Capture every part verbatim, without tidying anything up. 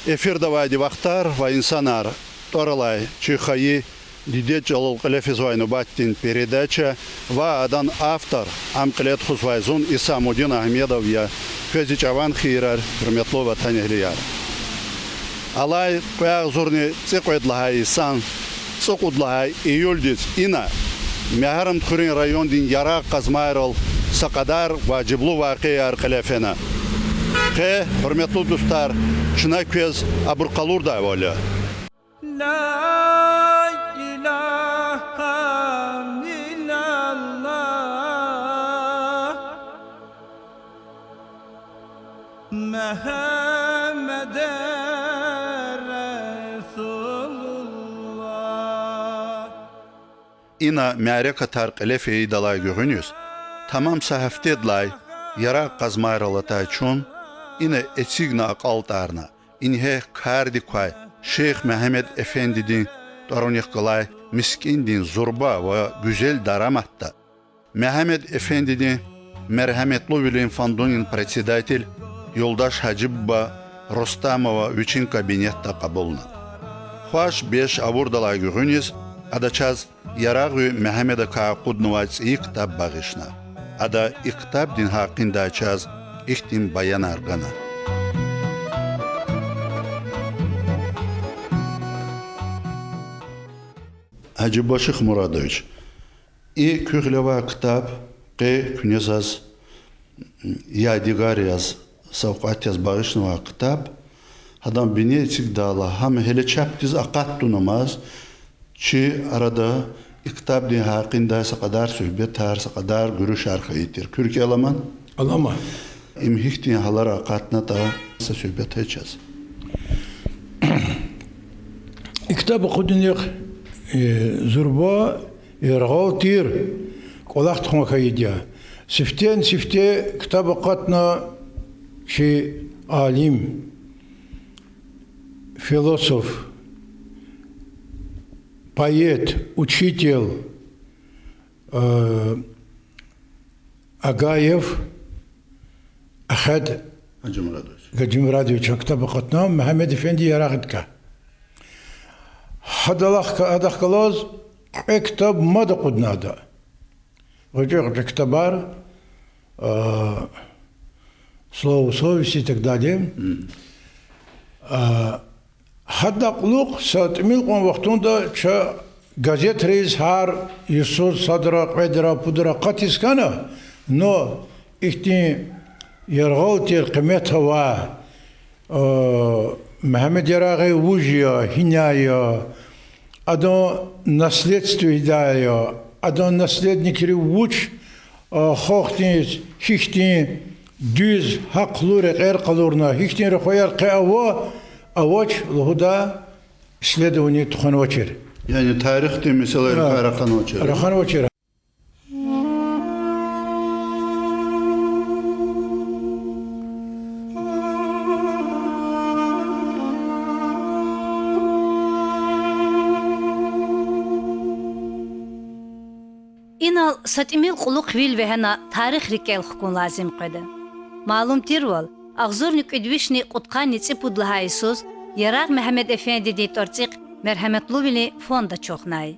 Эфирда авайди Вахтар ва инсанар тӀвар алай чи хайи дидед чӀалал кьиле физвай нубатдин передача ва адан автор, ам кьиле тухузвай зун, Исамудин Агьмедов я. Квез и чӀаван хийирар, гьуьрметлу ватанэгьлияр. Алай кьве агъзурни цӀикьвед лагьай йисан цӀукьуд лагьай июлдиз ина, Мегьарамдхуьруьн райондин Ярагъ къазмайрал са кьадар важиблу вакъиаяр кьиле фена. Къе, гьуьрметлу дустар, чна квез абур къалурдайвал я. لا إله إلا الله محمد رسول الله. Ина мярекатар кьиле фейидалай гуьгъуьниз тамам са гьафтедилай Ярагъ къазмайрал атай чун ина эцигна акьалтӀарна, ингье кардик квай Шейх Мегьамед эфендидин тӀварунихъ галай мискӀиндин зурба ва гуьзел дараматда Мегьамед эфендидин мергьяметлувилин фондунин председатель юлдаш Гьажи-буба Рустамова вичин кабинетда кьабулна. Хваш-беш авурдалай гуьгъуьниз ада чаз Ярагъви Мегьамедакай акъуднавай цӀийи ктаб багъишна. Ада и ктабдин гьакъиндай чаз ихьтин баянар гана. Гьажи-буба Шихмурадович, и куь гъиле авай ктаб, къе куьне заз ядигар яз, савкьват яз багъишнавай ктаб, гьадан бине эцигдайла, гьам гьеле чапдиз акъат тунмаз, чи арада и ктабдин гьакъиндай са кьадар суьгьбетар, са кьадар гуьруьшар хьайи тир. Куь рикӀел алама? Алама. Им гьихьтин гьалара акъатнатӀа, са суьгьбет гьа чаз. И ктаб акъудунихъ, э, зурба яргъал тир кӀвалах тухун хьайиди я. Сифтени сифте ктаб акъатна чи алим, философ, поэт, учитель, э, Агаев Ахед Гьажимурадович. Гьажимурадовичан ктаб акъатна Мегьамед эфенди Ярагъидикай. Гьадалай, гьадахъ галаз кьве ктаб мад акъудна ада. Гъвечӏи-гъвечӏи ктабар, а, Слово совести и так далее. А, гьадан кьулухъ са тӏимил кьван вахтунда ча газетрайиз гьар йисуз садра, кьведра, пудра акъатиз хьана, но ихьтин яргъал тир къимет авай, а, Мегьамед Ярагъи вуж я, гьиняй я, адан наследство гьидай я, адан наследникри вуч, а, халкьдиз гьихьтин дуьз, гьахълу рекьер къалурна, гьихьтин рухваяр къе ава, авач лугьудай исследование тухванвачир. Яни тарихдин месэлайрикай раханвачир. Раханвачир. Инал са тӏимил кьулухъ вил вегьена тарих рикӏел хкун лазим къведа. Малум тирвал, агъзурни кӏуьд вишни кьудкъанни цӏипуд лагьай йисуз Ярагъ Мегьамед эфендидин тӏварцӏихъ Мергьяметлувилин фонд ачухнай.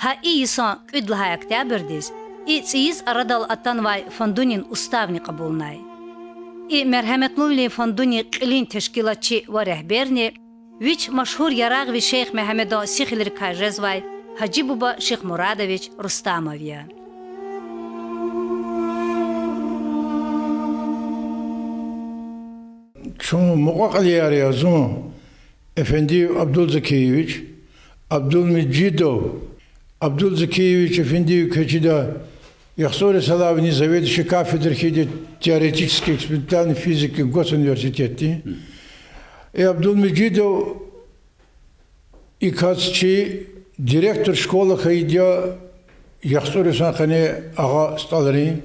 Гьа и йисан кӏуьд лагьай октябрдиз и цӏийиз арадал атанвай фондунин уставни кьабулнай. И Мергьяметлувилин фондунин кьилин тешкилатчи ва регьберни вич машгьур Ярагъви Шейх Мегьамедан сихилрикай жезвай Гьажи-буба Шихмурадович Рустамов я. Чун мукьва-кьилияр я зун, Эфендиев Абдулзакиевич, Абдулмежидов Абдулзакиевич Эфендиев квез чида, Яхцӏур рисалай вини заведующий кафедры хьиди теоретической экспериментальной физики госуниверситетдин. И Абдулмежидов и кас чи директор школы хьайиди я Яхцӏур йисан къене Агъа СтӀалрин.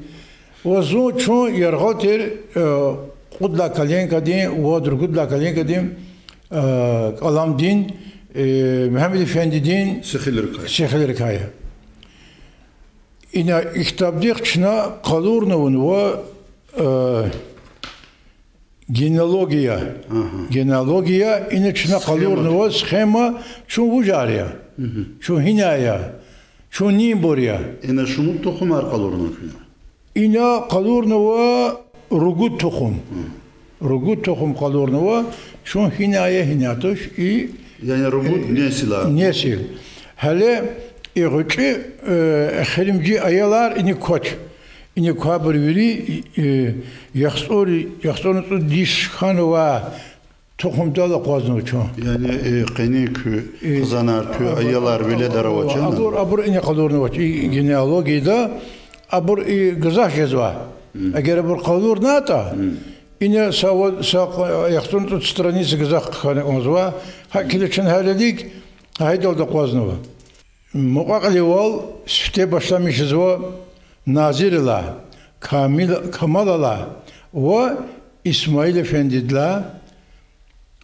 Ва зун, чун яргъал тир, э, кьуд лагьай коленкадин ва ругуд лагьай коленкадин, э, кӏаламдин, э, Мегьамед эфендидин сихилрикай, сихилрикай я. Ина и ктабдихъ чна къалурна авунва, э, Генеалогия. Генеалогия, ина чна къалурнава схема, чун вужар я. Чун гьинай я. Чун нинбур я. Ина шумуд тухумар къалурнава куьне? Ина къалурнава ругуд тухум. Ругуд тухум къалурнава, чун гьинай я, гьинай туш, и, яни ругуд несилар. Несил. Гьеле и гъвечӀи, э, эхиримжи аялар иник квач. Иник квайбур вири, э, яхцӀур, яхцӀурни цӀуд йис хьанвай тухумдал акъвазнава чун. Яни, э, къенин куь хизанар, куь аялар веледар авач, абур, абур ина къалурнавач и генеалогияда, абур и гзаф жезва. Эгер абур къалурнатӀа, ина са ва-, са яхцӀурни цӀуд страница гзаф хьана кӀанзава, гьакӀ хьайила чун гьар илик гьайидалди акъвазнава. Мукьва-Кьиливал сифте башламишзава Назирилай, Камил-, Камалалай ва Исмаил эфендидилай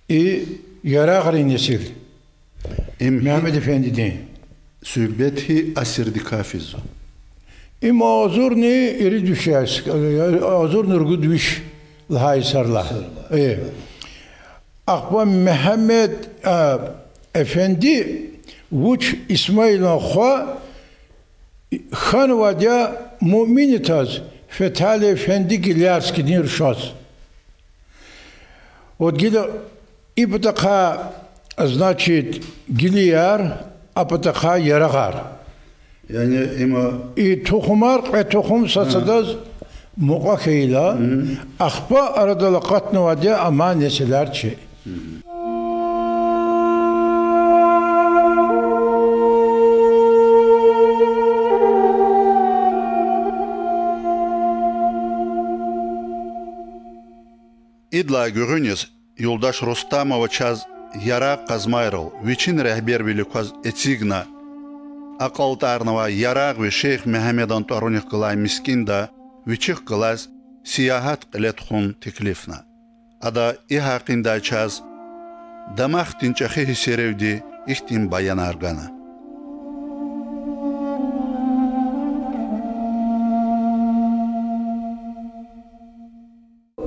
и Ярагърин несил. Им Мегьамед эфендидин. Суьгьбет гьи асирдикай физва? Им агъзурни ирид виш яз, агъзурни ругуд виш лагьай йисарла. Э. Ахпа Мегьамед, а, эфенди вуч Исмаилан хва хьанвайди я Муъминитаз, Фетали эфенди Гилярскидин рушаз. Вот гила и патахъай, значит, гилияр, а патахъай ярагъар. Яни има и тухумар, кьве тухум сад-садаз мукьва хьайила, ахпа арадал акъатнавайди я амай несилар чи. Идалай гуьгъуьниз юлдаш Рустамова чаз Ярагъ Къазмайрал вичин регьбервилик кваз эцигна акьалтӀарнавай Ярагъви Шейх Мегьамедан тӀварунихъ галай мискӀинда вичихъ галаз сиягьат кьиле тухун теклифна. Ада и гьакъиндай чаз дамахдин чӀехи гьиссеривди ихьтин баянар гана.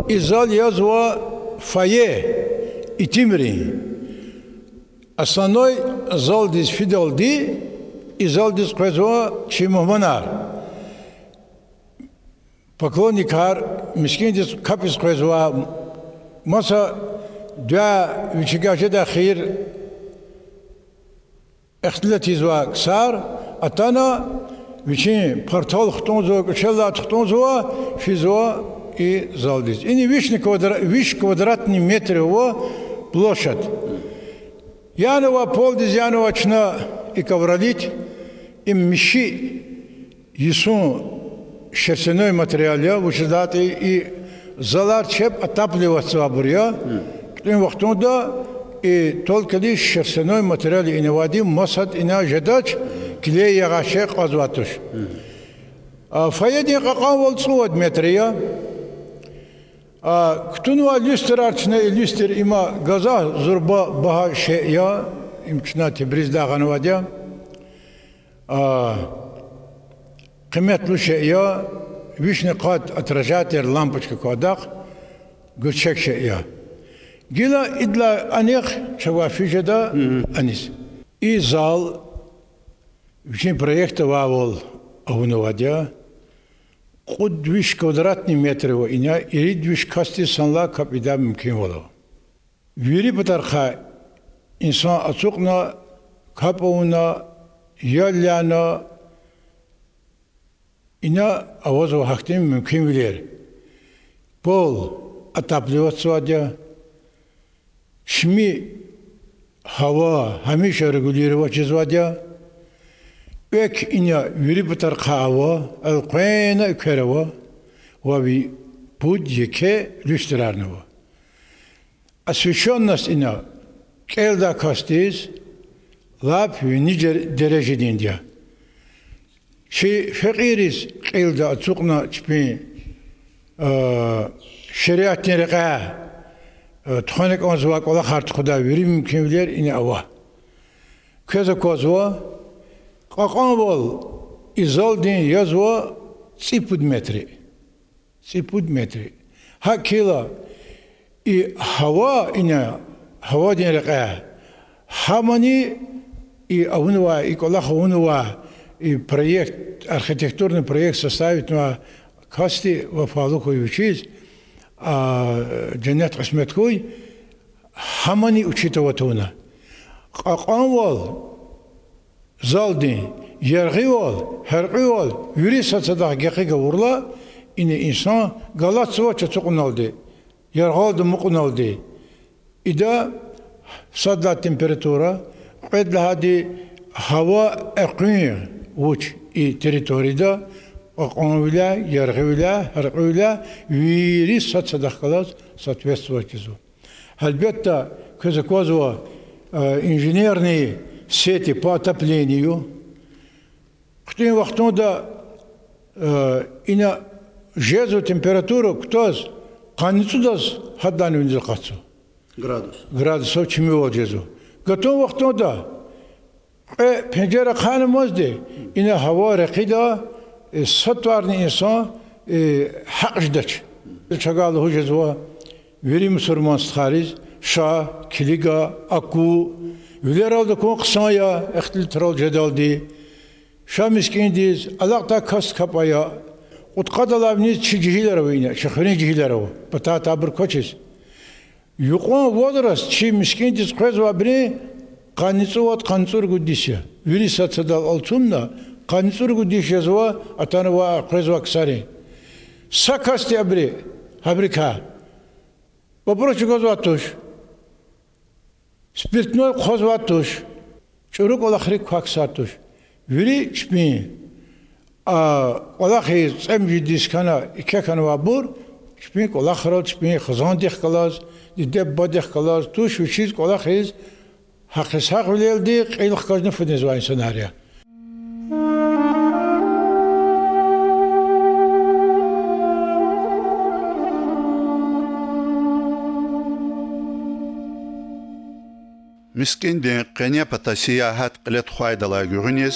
И зал язва фойе, итимрин. Основной залдиз фидалди, и залдиз къвезва чи мугьманар. Поклонникар мискӀиндиз капӀ ийиз къвезва, маса дуьа вичивай жедай хийир ихтилат ийизвай ксар атана, вичин партал хтӀунзава, кӀвачел алай хтӀунзава, физва и залдиз. Ина вишни квадра-, виш квадратный метр ава площадь. Яна авай полдиз, яна авай чна и ковролит, им миши йисун шерстяной материал я, вучиз лагьайтӀа и залар чеб отапливатьзавайбур я. КьатӀун вахтунда и только лишь шерстяной материал ина авайди, масад ина жедач, клей ягъай шей кьазвай туш. А, фойедин кьакьанвал цӀувад метр я. А, кутунвай люстрар чна, и люстр има гзаф зурба багьа шей я, им чна Тебриздай гъанвайди я. А, къиметлу шей я, вишни къад отражатель, лампочка квайдахъ, гуьрчег шей я. Гила идалай анихъ чавай физ жеда аниз. И зал вичин проектда авайвал авунвайди я. Кьуд виш квадратный метр ава ина, ирид виш касдиз санлай капӀ ийидай мумкинвал ава. Вири патарихъай инсан ацукьна, капӀ авуна, ял яна, ина авазва гьахьтин мумкинвилер. Пол отапливатьзавайди я, чими гьава гьамиша регулировать жезвайди я. Экв ина вири патарихъай ава, элкъвена эквер ава, ва ви пуд еке люстрарни ава. Освещённость ина кӀелдай касдиз лап вини дер-, дережадинди я. Чи фекьийриз кьилди ацукьна чпин, а, шариатдин рекьяй, а, тухвана кӀанзавай кӀвалахар тухудай вири мумкинвилер ина ава. Квез аквазва, кьакьанвал и залдин язва цӀипуд метр. ЦӀипуд метр. ГьакӀ хьайила, И гьава ина, гьавадин рекье, гьамани и авунвай, и кӀвалах авунвай, и проект, архитектурный проект составитнавай касди вафалу хьуй вичиз, а, женнет кьисмет хьуй, гьамани учитывать авуна. Кьакьанвал, залдин яргъивал, гьяркьуьвал вири сад-садахъ гекъиг авурла, ина инсан галатзавач ацукьуналди, яргъалди амукьуналди. Ида сад лагьай температура, кьвед лагьайди гьава экъуьн вуч и территорияда, кьакьанвиляй, яргъивиляй, гьяркьуьвиляй вири сад-садахъ галаз соответствовать жезва. Гьелбетда, квез аквазва, э, инженерные сети по отоплению. ХъуьтӀуьн вахтунда, э, ина жезва температура кутаз, къанницӀудаз гьадлани винидаз акъатзава. Градусов чимивал жезва. Гатун вахтунда кьве пенжер ахъайнамазди, ина гьава рекьида, э, са тӀварни инсан, э, гьакь жедач. Чавай лугьуз жезва вири мусурман стхайриз: ша, килига, аку, вилералди акун хъсан я, ихтилатрал жедалди. Ша мискӀиндиз, алакьдай кас капӀ ая. Кьудкъадалай виниз чи жегьилар ава ина, чи хуьруьн жегьилар ава, патай-патай абур квачиз. Юкьван возраст чи мискӀиндиз къвезвайбурун къанницӀувад, къанницӀуругуд йис я. Вири сад-садал алцумна, къанницӀуругуд йис жезва атанвай, къвезвай ксарин. Са касди абуру, гьабурукай папирос чӀугвазвайди туш, спиртной хъвазвайди туш, чӀуру кӀвалахрик квай ксар туш. Вири чпин, а, кӀвалахиз, цӀемуьжуьдиз хьана, икӀ хьанвайбур, чпин кӀвалахрал, чпин хизандихъ галаз, диде-бубадихъ галаз туш, вичиз кӀвалахиз гьахъ-гьахъвилелди кьил хкажна фу незвай инсанар я. Мискӏиндин къене пата сиягьат кьиле тухвайдалай гуьгъуьниз,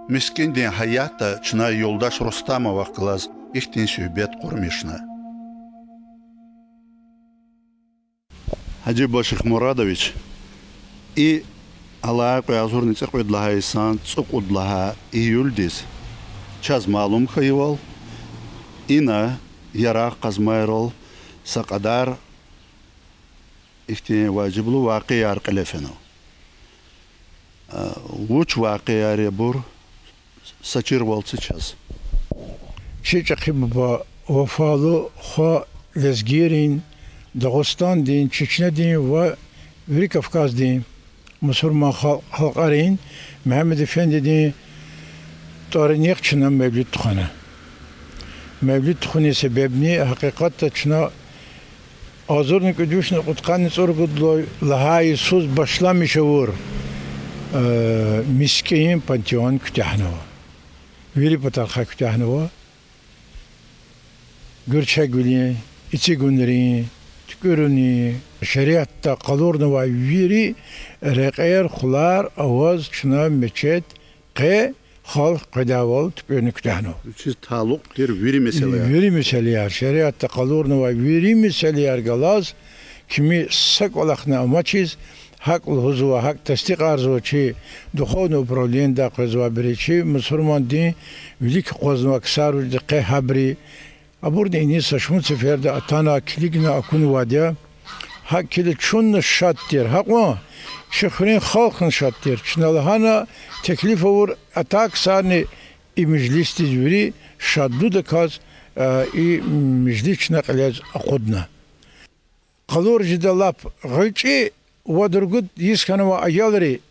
Мискӏиндин гьаятда чна юлдаш Рустамовахъ галаз ихьтин суьгьбет кьурмишна. Гьажибаших Мурадович, и алай кьве агъзурни цӏикьвед лагьай йисан цӏукьуд лагьай июлдиз, чаз малум хьайивал, ина Ярагъ-Къазмайрал са кьадар ихьтин важиблу вакъияр кьиле фенва. Вуч вакъияр я абур, са чирвал це чаз. Чи чӏехи буба, вафалу хва лезгийрин, Дагъустандин, Чечнядин ва вири Кавказдин мусурман хал-, халкьарин Мегьамед-эфендидин тӏварунихъ чна мевлид тухвана. Мевлид тухунин себебни, гьакъикъатда, чна агъзурни кӏуьд вишни кьудкъанни цӏуругуд лагьай йисуз башламиш авур, э, Мискӏин пантеон куьтягьнава. Вири патарихъай куьтягьнава. Гуьрчегвилин, эцигунрин, туькӏуьрунин, шариатда къалурнавай вири рекьер, хулар аваз чна мечет къе халкь къведайвал туькӏуьрна куьтягьнава. Вичиз талукь тир вири месэлаяр. Вири месэлаяр, шариатда къалурнавай вири месэлаяр галаз, кими са кӏвалахни амачиз, гьакӏ лугьузва, гьакӏ тасдикьарзава чи духовный управлениедай къвезвайбуру, чи мусурмандин вилик акъвазнавай ксар вучда къе гьабуру. Абурни иниз са шумуд сеферда атана, килигна акунвайди я. Гьакӏ килиг чунни шад тир, гьакьван чи хуьруьн халкьни шад тир. Чна лагьана, теклиф авур атай ксарни и межлисдиз вири шадлудаказ, э, и межлис чна кьилиз акъудна. Къалуриз жеда лап гъвечӏи, вад-ругуд йис хьанвай аялри,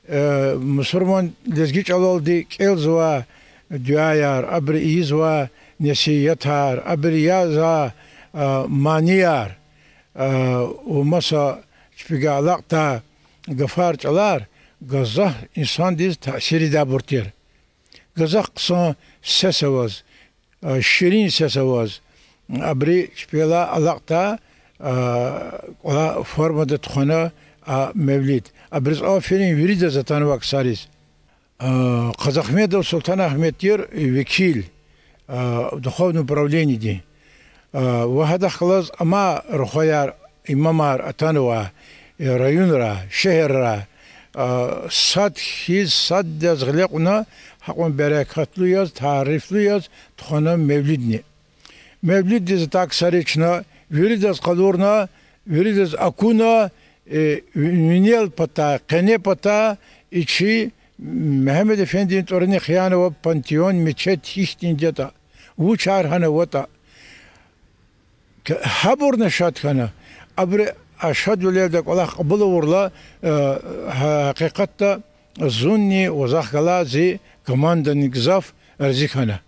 э, мусурман лезги чӏалалди кӏелзавай дуьаяр, абуру ийизвай несигьатар, абуру язавай, э, манияр, э, ва маса чпивай алакьдай гафар, чӏалар гзаф инсандиз таъсирдайбур тир. Гзаф хъсан сес аваз, а, ширин сес аваз, абуру чпивай алакьдай, а, кӏвале формада тухвана а мевлид. Абуруз аферин, виридаз, атанвай ксариз. А, Къазахмедов Султан-Агьмед тир векил, а, духовный управлениедин. А, ва гьадахъ галаз амай рухваяр имамар атанва, э, районра, шегьерра, а, сад хьиз, сад яз гъиле кьуна, гьакьван берекатлу яз, тарифлу яз тухвана мевлидни. Мевлиддиз атана ксари чна виридаз къалурна, виридаз акуна, э, ви-, винел патай, къене патай, и чи Мегьамед-эфендидин тӀварунихъ янава пантеон, мечеть гьихьтинди ятӀа, вучар гьана аватӀа. К-, гьабурни шад хьана. Абуру а шадвилелди кӀвалах кьабул авурла, э, гьа-, гьакъикъатда зунни ва захъ галай зи командани гзаф рази хьана.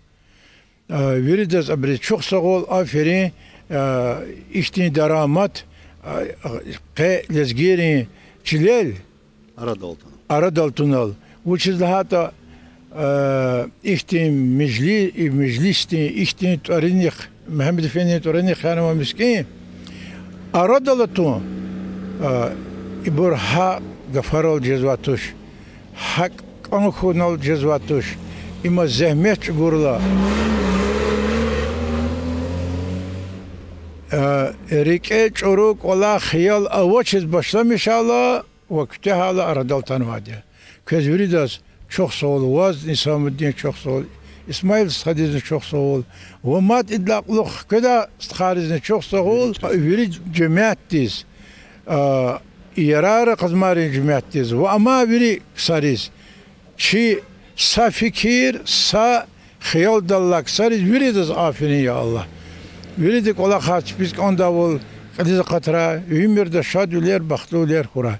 Э, виридаз абуруз чухсагъул, аферин, э, ихьтин дарамат, э, къе лезгийрин чилел Арадал тунал. Арадал тунал. Вучиз лагьайтӀа, э, ихьтин межли-, и межлисдин, ихьтин тӀварунихъ, Мегьамед-эфендидин тӀварунихъ янава мискӀин. Арадал атун, э, ибур гьа гафарал жезвай туш, гьакӀ кӀан хьунал жезвай туш, има зегьмет чӀугурла, э, рикӀе чӀуру кӀвалах, хиял авачиз башламишайла ва куьтягьайла арадал атанвайди я. Квез виридаз чухсагъул, ваз, Исамудин, чухсагъул, Исмаил стхадизни чухсагъул, ва мад идалай кьулухъ къведай стхайризни чухсагъул, вири жемятдиз, а, Ярагъра Къазмайрин жемятдиз ва амай вири ксариз, чи са фикир, са хиялдал алай ксариз виридаз аферин, я Аллагь. Вирида кӀвалахар чпиз кӀандайвал кьилиз акъатрай, уьмуьрда шадвилер, бахтлувилер хьурай.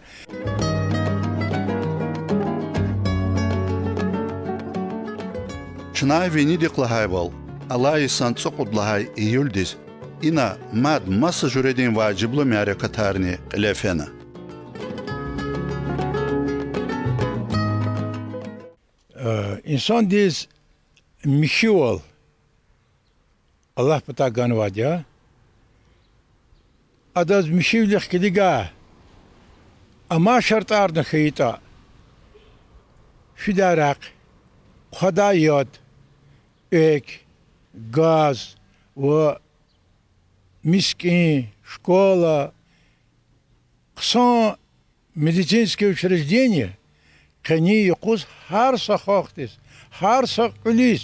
Чна винидихъ лагьайвал, алай йисан цӀукьуд лагьай июлдиз ина мад маса жуьредин важиблу мярекатарни кьиле фена. Э, инсандиз михьивал Аллагь патай ганвайди я. Адаз михьивилихъ килигай амай шартӀарни хьайитӀа, фидай рехъ, хъвадай яд, экв, газ ва мискӀин, школа, хъсан медицинский учреждение къенин юкъуз гьар са халкьдиз, гьар са кьуьлуьз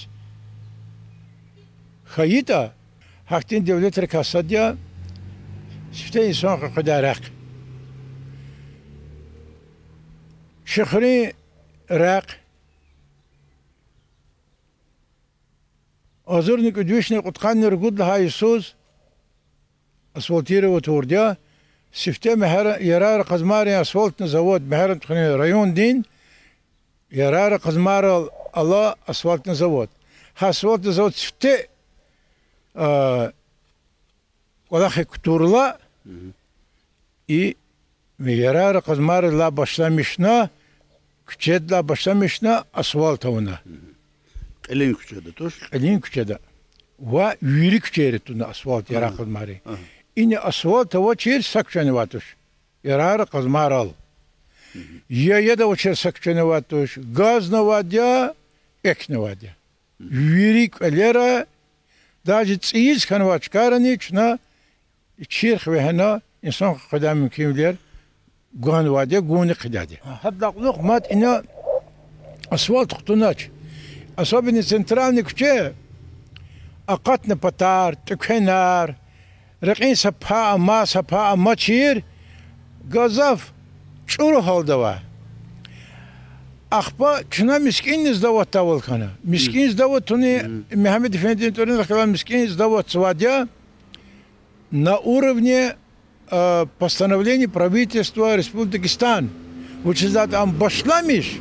хьайитӀа, гьахьтин девлетрикай сад я сифте инсан къекъведай рехъ. Чи хуьруьн рехъ агъзурни кӀуьд вишни кьудкъанни ругуд лагьай йисуз асфальтировать авурди я, сифте Мегьара-, Ярагъра Къазмайрин асфальтный завод, Мегьарамдхуьруьн райондин Ярагъра Къазмайрал алай асфальтный завод. Гьа асфальтный завод сифте, а, кӀвалахиз кутурла, и Ярагъра Къазмайрилай башламишна, куьчедилай башламишна асфальт авуна. Кьилин куьчеда туш? Кьилин куьчеда. Ва вири куьчейра туна асфальт Ярагъра Къазмайрин. Ина асфальт авачир са куьчени авай туш Ярагъра Къазмайрал. Я яд авачир са куьчени авай туш, газни авайди я, эквни авайди я. Вири кӀвалера, даже цӀийиз хьанвай чкайрани чна чирхъ вегьена, инсан къекъведай мумкинвилер ганвайди я, гунни хъийидайди я. Гьадалай кьулухъ мад ина асфальт кутунач. Особенно центральный куьче акъатна патар, тӀуьквенар, рекьин са пай ама, са пай амачир, гзаф чӀуру гьалда ава. Ахпа чна мискӀинни сдаватдайвал хьана. МискӀин сдаватуни, Мегьамед-эфендидин тӀварунихъ галай мискӀин сдаватзавайди я на уровне, э, постановления правительства Республики Дагестан. Вучиз лагьайтӀа ам башламиш,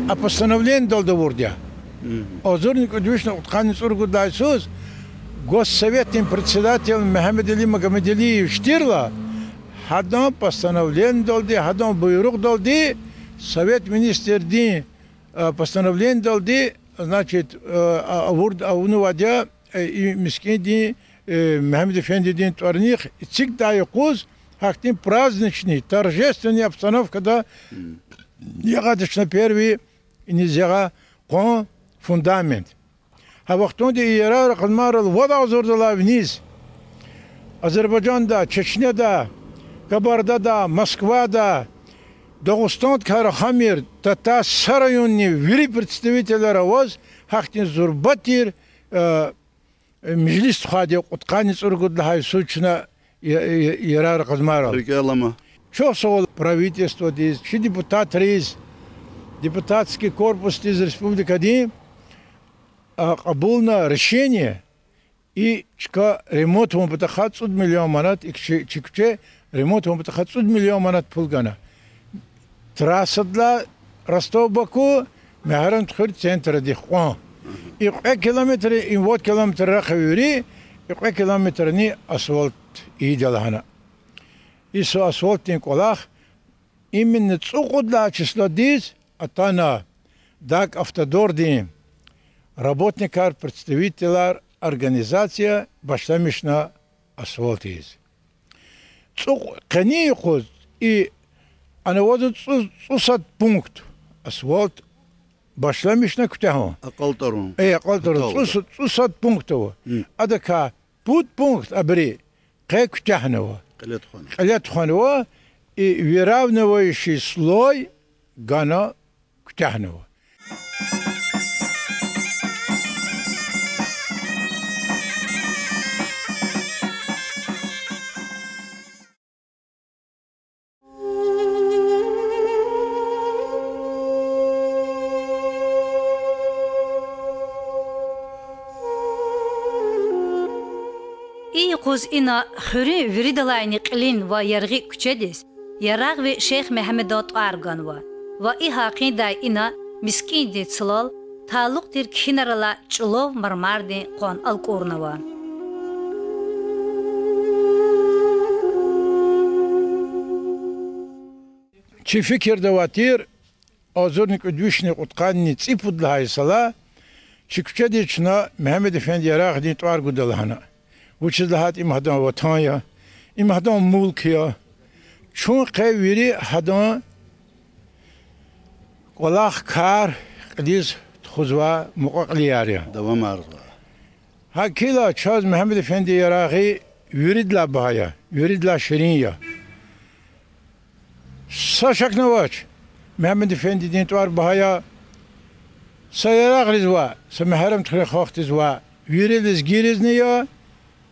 а постановлениедалди авурди я. Агъзурни кӀуьд вишни кьудкъанни цӀуругуд лагьай йисуз Госсоветдин председатель Мегьамедали Магомедалиевич тирла, гьадан постановлениедалди, гьадан буйругъдалди, Совет министрдин, э, постановлениедалди, значит, э, а-, авур-, авунвайди я, э, и мискӀиндин, э, Мегьамед-эфендидин тӀварунихъ эцигдай юкъуз, гьахьтин праздничный, торжественный обстановкада ягъайди чна первый иниз ягъай къван фундамент. Гьа вахтунда и Ярагъра Къазмайрал вад агъзурдалай виниз Азербайжанда, Чечняда, Кабардада, Москвада, Дагъустандикай рахамир, тата са районни вири представителар аваз, гьахьтин зурба тир, э, межлис тухвайди я кьудкъанни цӀуругуд лагьай йисуз чна я-, я-, ярар къазмайрал. РикӀел алама. Чухсагъул правительстводиз, чи депутатриз, депутатский корпусдиз республикадин, а, кьабулна решение, и чка ремонт авун патахъай цӀуд миллион манат, и чи, чи куьче ремонт авун патахъай цӀуд миллион манат пул гана. Трассадилай Ростов-Баку, Мегьарамдхуьр центрдихъ кьван. И кьве километр, и вад километр рахазвайди, и кьве километрни асфальт ийида лагьана. И са асфальтдин кӀвалах именно цӀукьуд лагьай числодиз атана, ДАК Автодордин работникар, представителар, организация башламишна асфальт ийиз. ЦӀукь-, къенин юкъуз и ана авазва цӀу-, цӀусад пункт асфальт башламишна куьтягьун. АкьалтӀарун. Э, акьалтӀарун. ЦӀу-, цӀусад пункт ава. Адакай пуд пункт абуру къе куьтягьнава. Кьиле тухванва. Кьиле тухванва, и выравнивающий слой гана куьтягьнава. И юкъуз ина хуьруьн виридалайни кьилин ва яргъи куьчедиз Ярагъви Шейх Мегьамедан тӀвар ганва ва и гьакъиндай ина мискӀиндин цлал талукь тир кхьинар алай чӀулав мармардин къван алкӀурнава. Чи фикирда авай тир, агъзурни кӀуьд вишни кьудкъанни цӀипуд лагьай йисалай чи куьчедиз чна Мегьамед-эфенди Ярагъидин тӀвар гуда лагьана. Вучиз лагьайтӀа им гьадан ватан я, им гьадан мулк я. Чун къе вири гьадан кӀвалах, кар кьилиз тухузвай мукьва-кьилияр я. Давамарзава. ГьакӀ хьайила чаз Мегьамед-эфенди Ярагъи виридалай багьа я, виридалай ширин я. Са шакни авач, Мегьамед-эфендидин тӀвар багьа я, са Ярагъриз ваъ, са Мегьарамдхуьруьн халкьдиз ваъ, вири лезгийризни я,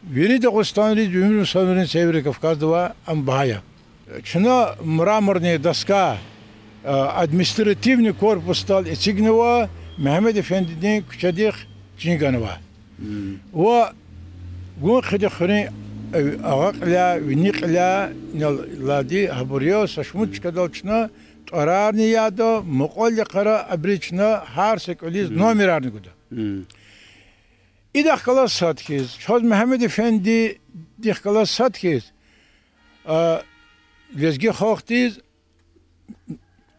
вири дагъустанриз, вири мусурманрин Северный Кавказда авай, ам багьа я. Чна мраморный доска, э, административный корпусдал эцигнава, Мегьамед-эфендидин куьчедихъ чин ганва. Ва гун хъийида хуьруьн, э, агъа кьиляй, вини кьиляй, инал лагьайди, гьабур я, са шумуд чкадал чна тӀварарни яда, мукьвал йикъара абуруз чна гьар са кӀвализ номерарни гуда. Идахъ галаз сад хьиз, чаз Мегьамед-эфендидихъ галаз сад хьиз, а, лезги халкьдиз,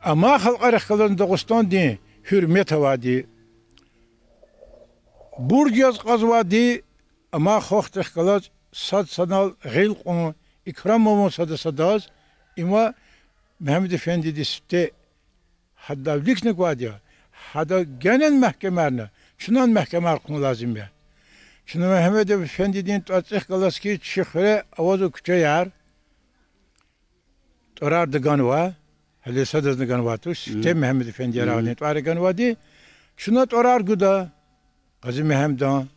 амай халкьарихъ галазни Дагъустандин гьуьрмет авайди, бурж яз кьазвайди, амай халкьдихъ галаз сад санал гъил кьун, икрам авун сада садаз, има Мегьамед-эфендиди сифте гьада виликна кӀватӀ я, гьада генани мягькемарна, чнани мягькемар хъувун лазим я. Чна Мегьамед-эфендидин тӀварцӀихъ галаз хьиз чи хуьре авазва куьчеяр, тӀварар ганва, гьеле садазни ганвай туш, сифте Мегьамед-эфенди Ярагъидин тӀвар ганвайди, чна тӀварар гуда Къази Мегьамедан,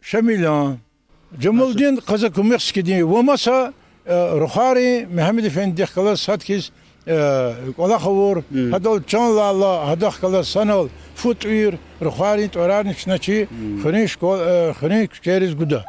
Шамилан, Жамалдин Къазакумыкскидин ва маса, э, рухвайрин Мегьамед-эфендидихъ галаз сад хьиз, э, кӀвалах авур, гьадал чан лайила, гьадахъ галаз санал фу тӀуьр, рухвайрин тӀварарни чна чи хуьруьн школ-, э, хуьруьн куьчейриз гуда.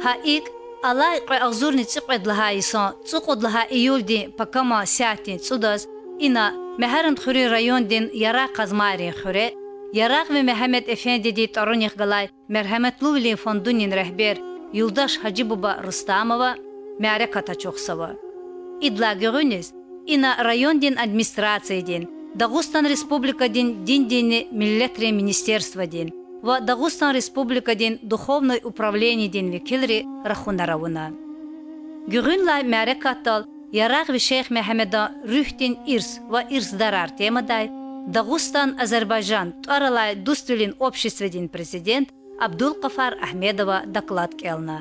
Гьа икӀ, алай кьве агъзурни цӀикьвед лагьай йисан цӀукьуд лагьай июлдин пакаман сятдин цӀудаз ина Мегьарамдхуьруьн райондин Ярагъ-Къазмайрин хуьре Ярагъви Мегьамед-эфендидин тӀварунихъ галай Мергьеметлувилин фондунин регьбер юлдаш Гьажибуба Рустамова мярекат ачухзава. Идалай гуьгъуьниз ина райондин администрациядин, Дагъустан Республикадин диндинни миллетрин министерстводин ва Дагъустан Республикадин духовный управленидин векилри рахунар авуна. Гуьгъуьнлай мярекатдал Ярагъви Шейх Мегьамедан руьгьдин ирс ва ирсдарар темадай Дагъустан-Азербайжан тӀвар алай дуствилин обществодин президент Абдулкъафар Агьмедова доклад кӀелна.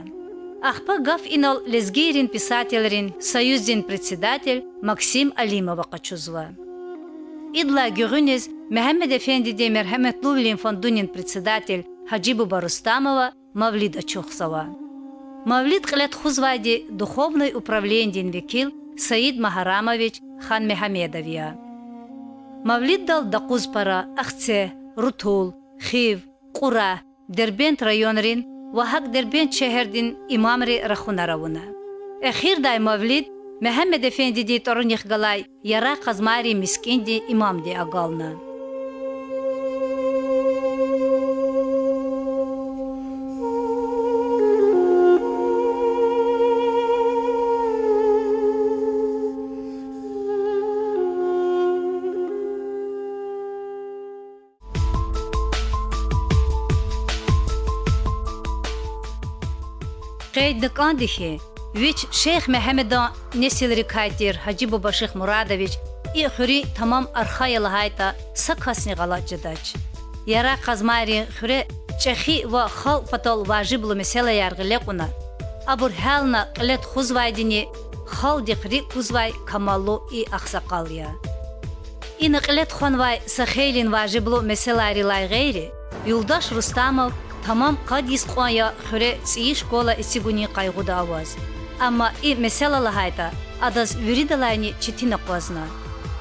Ахпа гаф инал лезгийрин писателрин союздин председатель Максим Алимова къачузва. Идалай гуьгъуьниз Мегьамед-эфендидин мергьаметлувилин фондунин председатель Гьажибуба Рустамова мавлид ачухзава. Мавлид кьиле тухузвайди духовный управленидин векил Саид Магьарамович Ханмегьамедов я. Мавлиддал Докъузпара, Ахцегь, Рутул, Хив, Кьурагь, Дербент районрин ва гьакӀ Дербент шегьердин имамри рахунар авуна. Эхирдай мавлид Мегьамед-эфендидин тӀварунихъ галай Ярагъ-Къазмайрин мискӀиндин имамди агална. Къейдна кӀанди хьи, вич Шейх Мегьамедан несилрикай тир Гьажибуба Шихмурадович и хуьруьн тамам арха я лагьайтӀа, са касни гъалатӀ жедач. Ярагъ-Къазмайрин хуьре чӀехи ва халкь патал важиблу месэлаяр гъиле кьуна, абур гьялна кьиле тухузвайдини халкьдихъ рикӀ кузвай камаллу и агъсакъал я. Ина кьиле тухванвай са хейлин важиблу месэлайрилай гъейри, юлдаш Рустамов тамам къад йис кьван я хуьре цӀийи школа эцигунин къайгъуда аваз. Амма и месэла лагьайтӀа, адаз виридалайни четин акъвазна.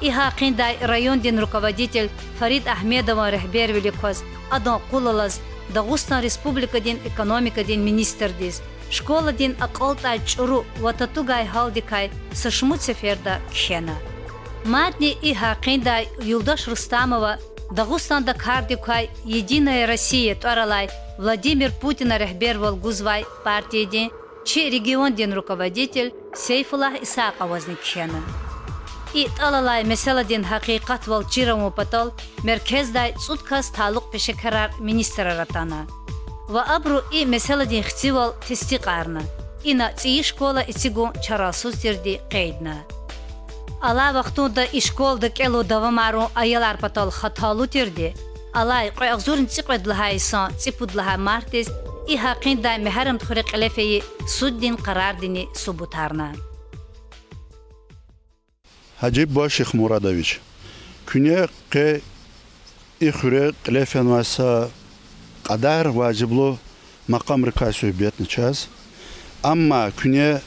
И гьакъиндай райондин руководитель Фарид Агьмедован регьбервилик кваз адан къул алаз Дагъустан Республикадин экономикадин министрдиз, школадин акьалтӀай чӀуру ва татугай гьалдикай са шумуд сеферда кхьена. Мадни и гьакъиндай юлдаш Рустамова Дагъустанда кардик квай Единая Россия тӀвар алай Владимир Путина регьбервал гузвай партиядин чи региондин руководитель Сейфуллагь Исакъовазни кхьена. И тӀал алай месэладин гьакъикъатвал чир авун патал меркездай цӀуд кас талукь пешекарар министрар атана ва абуру и месэладин хцивал тестикьарна, ина цӀийи школа эцигун чарасуз тирди къейдна. Алай вахтунда и школада кӀелун давамарун аялар патал хаталу тирди, алай кьве агъзурни цӀикьвед лагьай йисан цӀипуд лагьай мартдиз и гьакъиндай Мегьарамдхуьре кьиле фейи суддин къарардини субутарна. Гьажибуба Шихмурадович, куьне къе и хуьре кьиле фенвай са кьадар важиблу макъамрикай суьгьбетна чаз. Амма куьне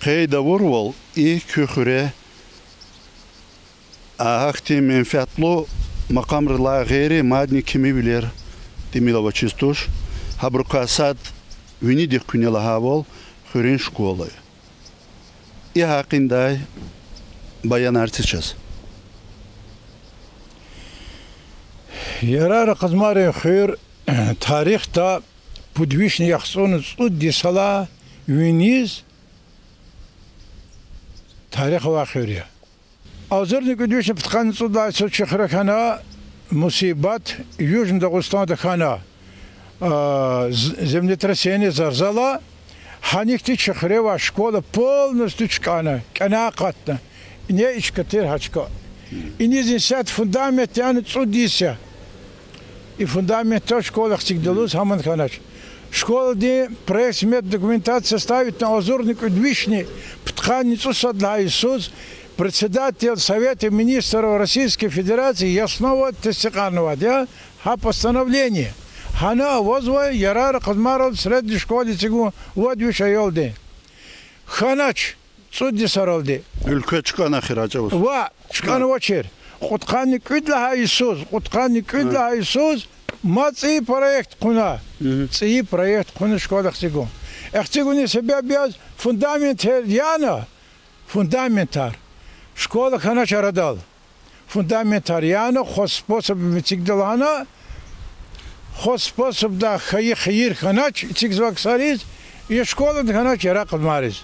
къейд авурвал, и куь хуьре а гьахьтин менфятлу макъамрилай гъейри мадни кимивилер тӀимил авачиз туш. Гьабурукай сад винидихъ куьне лагьайвал, хуьруьн школа я. И гьакъиндай баянар це чаз. Ярагъ-Къазмайрин хуьр тарихда пуд вишни яхцӀурни цӀуд йисалай виниз тарих авай хуьр я. Агъзурни кӀуьд вишни пудкъанни цӀуд лагьай йисуз чи хуьре хьана мусибат, Южный Дагъустанда хьана, а, з-, землетрясение, зарзала, гьаник хьтин чи хуьре авай школа полностью чкӀана, кӀаняй акъатна. Ине и чка тир, гьа чка. Иниз исятда фундамент яна цӀуд йис я. И фундаментда школа эцигдалуз гьаман хьанач. Школадин проект-смета документация составитна агъзурни кӀуьд вишни пудкъанни цӀусад лагьай йисуз председатель Совета министров Российской Федерации Яснова тестикьарнавайди я гьа постановление. Гьана авазва Ярагъ-Къазмайрал средний школа эцигун вад виш аялди. Хьанач цӀуд йисаралди. Уьлкве чкӀана хьи, чӀавуз. Ва чкӀана авачир. Кьудкъанни кӀуьд лагьай йисуз, кьудкъанни кӀуьд лагьай йисуз ма цӀийи проект хъувуна. ЦӀийи проект хъувуна школа эцигун. Эцигунин себеб яз фундаментар яна, фундаментар. Школа хьанач арадал. Фундаментар яна, хозспособом эцигда лагьана, хозспособдай хьайи хийир хьанач эцигзавай ксариз, я школа хьанач Ярагъ-Къазмайриз.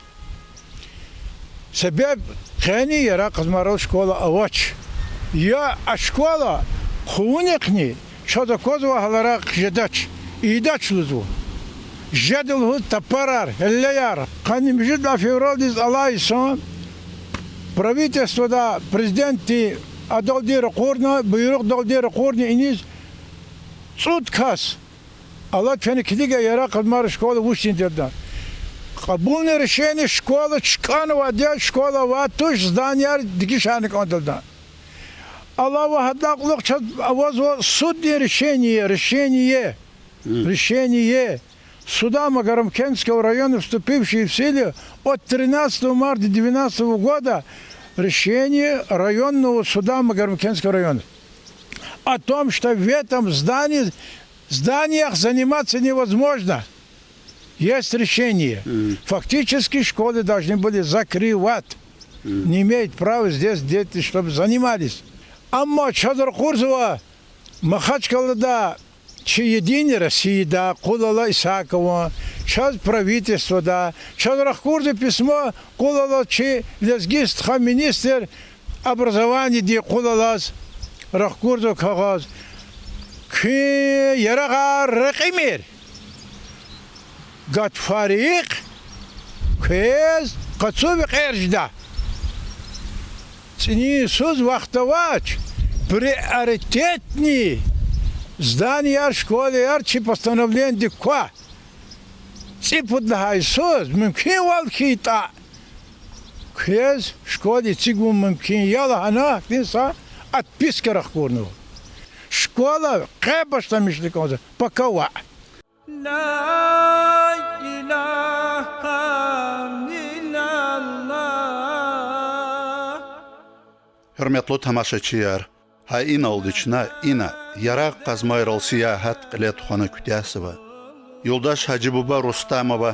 Себеб къени Ярагъ-Къазмайрал школа авач. Я а школа хъувунихъни чаз аквазвай гьаларай хъжедач, ийидач лугьузва. Жеда лугьуз тапарар, гьелелеяр. Къанни муьжуьд лагьай февралдиз алай йисан Правительствода, президентди адалди ракъурна, буйругъдалди ракъурна иниз цӀуд кас. Алад фена килига, яракь къазмайра школа вучтин тирдан. Кьабулна решение школа чкӀанвайди я, школа авай туш, зданияр дегишарна кӀандалда. Алава гьадалай кьулухъ чаз авазва суддин решение, решение, решение суда Магарамкентского района, вступившее в силу от тринадцатого марта двенадцатого года, решение районного суда Магарамкентского района о том, что в этом здании, зданиях заниматься невозможно. Есть решение. Фактически школы должны были закрывать. Не имеют права здесь дети, чтобы занимались. Амма чаз ракъурзава Махачкъалада чи Единой Россияда, къулала Исакован, чаз правительствода, чаз рахкурзава письмо, къулала чи лезги стха министр образованиеди къулалаз рахкурзава кагъаз. Куьн ярагъар рекьимир. Гатфарихъ квез къацу векьер жеда. ЦӀинин йисуз вахт авач, приоритетный зданияр, школаяр чи постановлениедик ква. ЦӀипуд лагьай йисуз мумкинвал хьайитӀа, квез школа эцигун мумкин я лагьана, гьахьтин са отписка рахкурнава. Школа къе башламишна кӀанзава, пока ваъ. Гьуьрметлу тамашачияр, гьа иналди чна ина Ярагъ къазмайрал сиягьат кьиле тухвана куьтягьзава. Юлдаш Гьажибуба Рустамова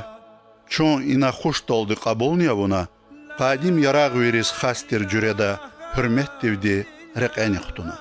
чун ина хушдалди кьабулни авуна, къадим ярагъвийриз хас тир жуьреда гьуьрметдивди рекьени хтуна.